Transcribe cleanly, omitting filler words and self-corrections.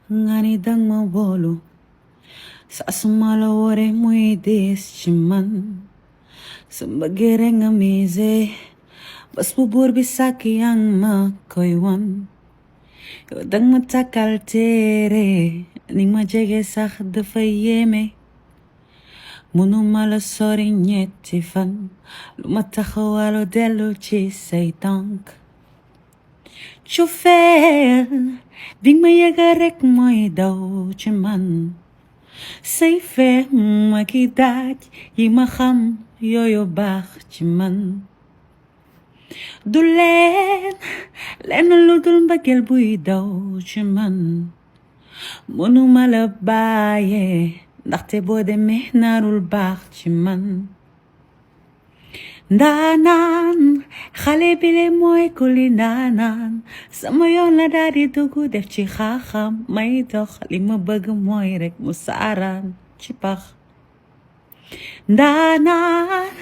ngani dang mawolo sa sumalawore muy des chiman sa bagere nga mize bas bubur bisaki ang makoywan dang matakal tere ning majege sax dafa yeme munu mala sori ñetti fan lu ma taxawalo dellu ci say tànk cofeel bi ma yëga rek mooy daw ci man say fe ma ki daaj yi ma xam yooyu baax ci man du lenn lu dul mbëggeel buy daw ci man mënu ma la bàyyee ndaxte boo demee narul baax ci man ndaanaan xale bile mooy kuli ndaanaan sama yoon la daal di dugg def ci xaaxam may dox li ma bëgg mooy rek mu saaraan ci pax ndaanaan